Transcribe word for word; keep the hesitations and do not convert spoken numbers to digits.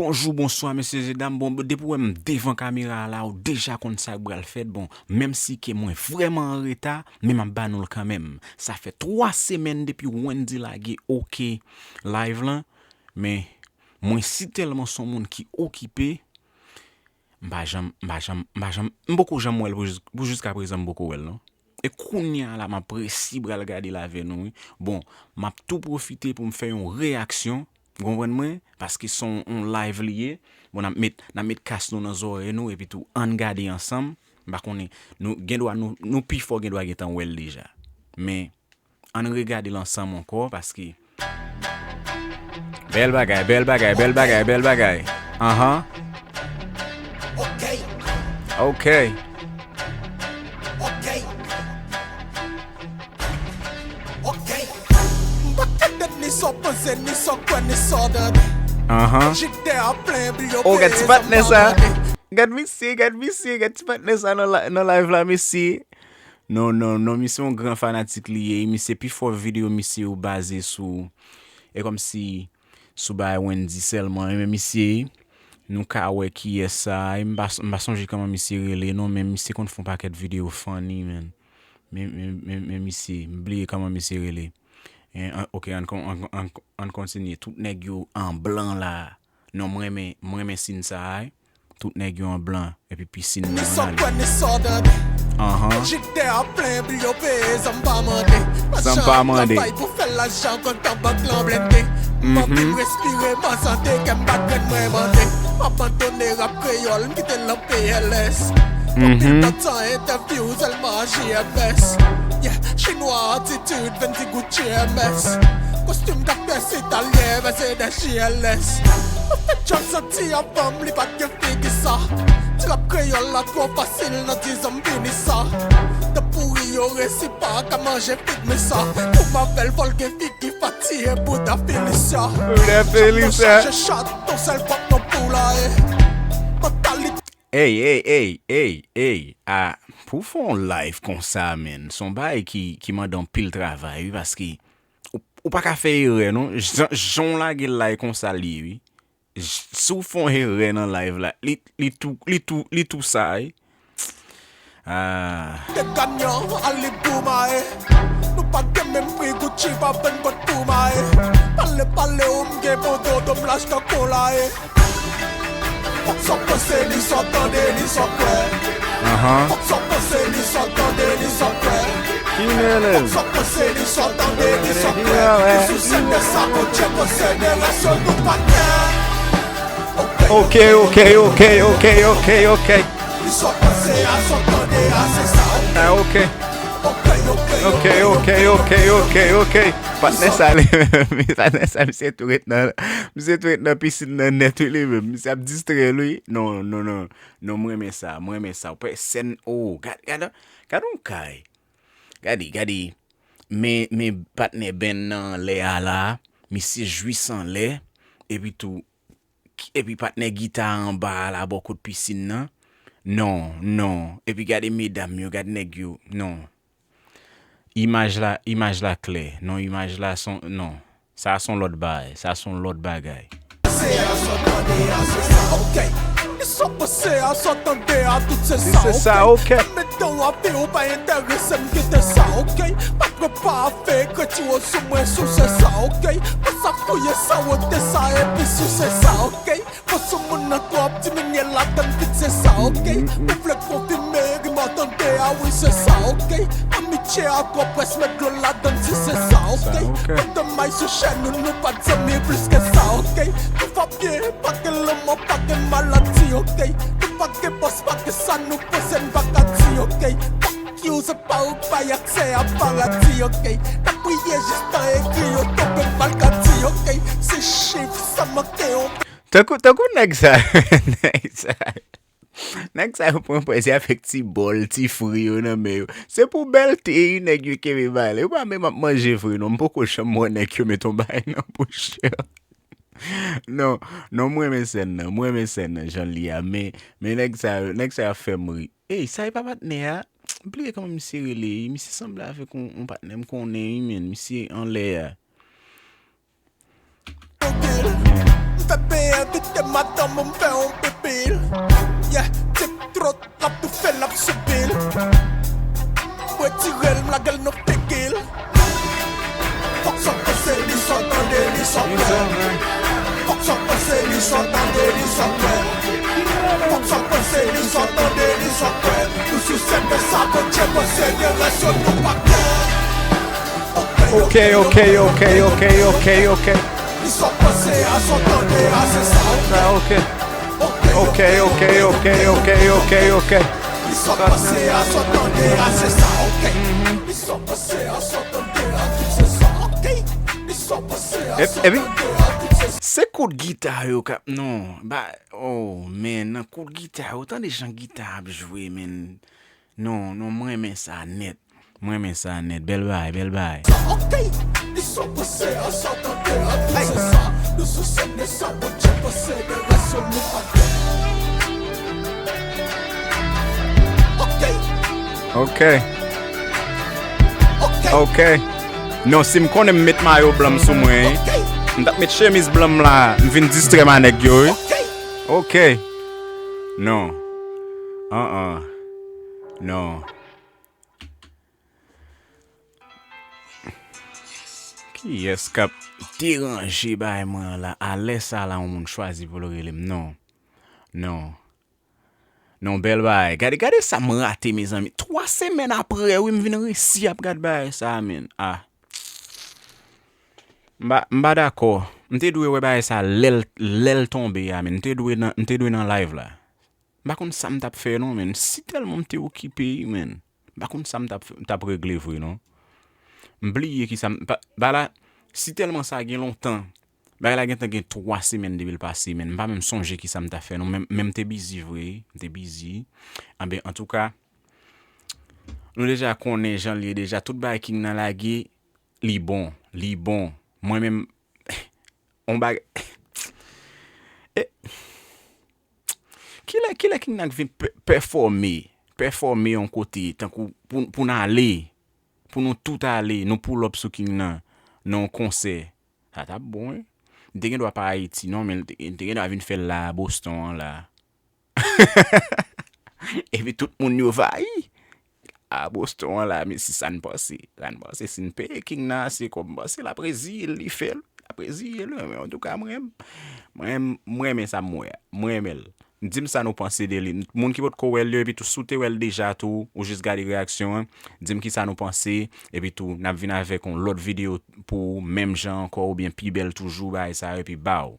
Bonjou, bonswa, mesye e dam. Bon, depi w wè m devan kamera a la, ou deja konn sa k pral fèt. Bon, menm si ke mwen vrèman an reta, men m ap ba nou l kanmenm. Sa fè twa semèn depi Wendy lage OK live lan, men mwen si tèlman s on moun ki okipe, m pa janm, m pa janm, m pa janm, m poko janm wè l pou jis-, pou jiskaprezan m poko wè l non. E kounye a la, m ap resi pral gade l avè nou, wi. Bon, m ap tou pwofite pou m fè yon reyaksyon, w konprann mwen? Paske s on, on live li ye. Bon, n ap met, n ap met kas nou nan zòrèy nou, epi tou, ann gade ansanm. M pa konnen, nou, gendwa, nou, nou pifò gendwa gentan wè l deja. Men, ann regade l ansanm ankò, paske bèl bagay, bèl bagay, bèl bagay, bèl bagay. Anhan. OK. Anhan. Oh, gad ti patnè sa. Gad misye, gad misye, gad ti patnè sa nan la-, nan live la, mesye. Non, non, non, misye yon gran fanatik li ye. Misye pifò videyo misye yo baze sou, e kòmsi sou bagay Wendy sèlman. Men misye, nou ka wè kiyès sa. E m pa, m pa sonje kòman misye rele non, men misye konn fè yon pakèt videyo funny, man. Men, men, men, men misye, m bliye kòman misye rele. En, an, ok, ann kon-, ann, ann, ann kontinye. Tout nèg yo an blan la. Non, m renmen, m renmen sin sa a, wi. Tout nèg yo an blan, epi pisin nan an ale. Anhan. San m pa mande. Mhm. Ti rap kreyòl la twò fasil nan dizan m fini sa. Tan pouri yo resi pa ka manje fig men sa. Pou m avè l fò l gen figi fatiye bouda Felicia. Bouda Felicia. Chak mwen chache chat, yon sèl pòt nan pou la e. Mantalite. Ey, ey, ey, ey, ey. A, pou w fè yon live konsa, menn, s on bagay ki, ki mande anpil travay, wi, paske ou, ou pa ka fè erè, non. Jan, jan w lage l la, e konsa l ye, wi. Si w fè yon erè nan live la, li, li tou, li tou, li tou sa, wi. Ah. Te ganyan, al li pou maye. Nou pa gen menm pri, Gucci pa vann bòt pou maye. Pale, pale, ou m gen bon dodo, m laj tankou laye. Fòk sa w panse, ni sa w tande, ni sa w kwè. Anhan. Fòk sa w panse, ni sa w tande, ni sa w kwè. Ki mele? Fòk sa w panse, ni sa w tande, ni sa w kwè. Ni sou sèn de sa, Bondye konsidere, se nou pa kè. Ok, ok, ok, ok, ok, ok. Ni sa w panse a, sa w tande a, se sa, ok. Ah, ok. Ok, ok, ok, ok, ok, ok. Patnè sa, li menm, patnè sa, misye tou ret nan, misye tou ret nan pisin nan nèt, wi, li menm. Misye ap distrè l, wi. Non, non, non. Non, m renmen sa, m renmen sa. Ou pè sèn, oh, gad, gad, gad yon kay. Gade, gade. Men, men patnè Ben nan anlè a la. Misye jis anlè. Epi tou, epi patnè gita anba a la bò kot pisin nan. Non, non. Epi gade medam yo, gad nèg yo. Non. Imaj la, imaj la klè. Non, imaj la son, non. Sa son lòt bagay. Sa son lòt bagay. Ok. Ni sa w panse a, sa w tande a, tout se sa, ok. Mete w api, ou pa enterese m, kite sa, ok. Pa pran pa afè ekriti w sou mwen, sou se sa, ok. Pa sa fouye sa, wote sa, epi sou se sa, ok. Fò sou moun nan twòp, diminye ladann, vit se sa, ok. Ou vle konfime, ri m an tande a, wi, se sa, ok. Amitye a twò près, met dlo ladann, si se sa, ok. Pandan may sou chèn nou, nou pa t zanmi plis ke sa, ok. Tout va byen, pa gen lanmò, pa gen maladi, ok. Nou pa gen bòs, pa gen sa nou panse, n pa ka di, ok. Fuck you, se pa ou k bay aksè a paradi, ok. N ap priye jis tan egri yo tonbe, n pa l ka di, ok. Se chif, sa manke yon Tankou, tankou nèg sa, nèg sa, nèg sa yo pran prèz avèk ti bòl, ti fri yo nan men yo. Se pou bèlte, wi, nèg yo kenbe bagay la. Yo pa menm ap manje fri, non. M poko janm wè nèg yo met yon bagay nan bouch yo. Non, non, m renmen sèn nan, m renmen sèn nan, jan l ye a. Men, men nèg sa yo, nèg sa yo ap fè m ri. Ey, sa e pa patnè a? M bliye kòman misye rele. Misye sanble avèk yon, yon patnè m konnen, wi, menn. Misye anlè a. Bebe an doute madanm ou m fè yon pipi l. Yeah, deep throat, l ap toufe, l ap sibi l. M retire l, m lage l nan figi l. Fòk sa panse, li sa tande, li sa kwè. Fòk sa panse, li sa tande, li sa kwè. Fòk sa panse, li sa tande, li sa kwè. Nou sou sèn, men sa Bondye panse, de rès yo nou pa kwè. Ok, ok, ok, ok, ok, ok. Li sa panse a, sa tande a, se sa, ok. Sa, ok. Ok, ok, ok, ok, ok, ok. Li sa panse a, sa tande a, se sa, ok. Li sa panse a, sa tande a, tout se sa, ok. Li sa panse a, sa tande a, tout se sa. Se kout gita yo k ap, non, ba, oh, man, nan kout gita yo, tande jan gita ap jwe, man. Non, non, mwen renmen sa nèt. Mwen renmen sa nèt. Bèl bagay, bèl bagay. Ok. Li sa panse a, sa tande a, tout se sa. Nou sou sèn, men sa Bondye panse, de rès yo nou pa kwè. Ok. Ok. Ok. Ok. Non, si m konnen m met mayo blan m sou mwen, ok, m t ap met chemiz blan m la, m vin distrè m a nèg yo, wi. Ok. Ok. Non. An-an. Non. Kiyès k ap deranje bagay mwen an la? A lè sa la, yon moun chwazi pou l rele m. Non. Non. Non, bèl bagay. Gade, gade sa m rate, mezanmi. Twa semèn apre, wi, m vin resi ap gad bagay sa, men. Ah. M pa, m pa dakò. M te dwe wè bagay sa lè l, lè l tonbe a, men. M te dwe nan, m te dwe nan live la. M pa konn sa m t ap fè non, men. Si tèlman m te okipe, men. M pa konn sa m t ap, t ap regle vre non. M bliye kisa m, pa, pa la, si tèlman sa gen lontan, bagay la gentan gen twa semèn depi l pase, men m pa menm sonje kisa m t ap fè non, men, men m te bizi vre, m te bizi. Anben, antouka, nou deja konnen jan l ye deja, tout bagay King nan lage, li bon, li bon. Mwen menm, on bagay, e, kilè, kilè King nan vin pè-, pèfòme, pèfòme yon kote, tankou pou, pou n ale, pou nou tout ale, nou pull up sou King nan, nan yon konsè. Sa t ap bon, wi. Li te gen dwa pa Ayiti, non, men li te, li te gen dwa vin fè l la a Boston an la. Epi tout moun yo vayi. A Boston an la, men si sa n panse, sa n panse, si n peye King nan ase kòb, m panse l ap reziye l, li fè l, l ap reziye l, men antouka, mwen, mwen, mwen renmen sa m wè a, mwen renmen l. Di m sa nou panse de li. Moun ki potko wè l yo, epi tou, si w te wè l deja tou, ou jis gade reyaksyon an, di m kisa nou panse, epi tou, n ap vin avèk yon lòt videyo pou ou, menm jan ankò, oubyen pi bèl toujou, bagay sa yo, epi baw.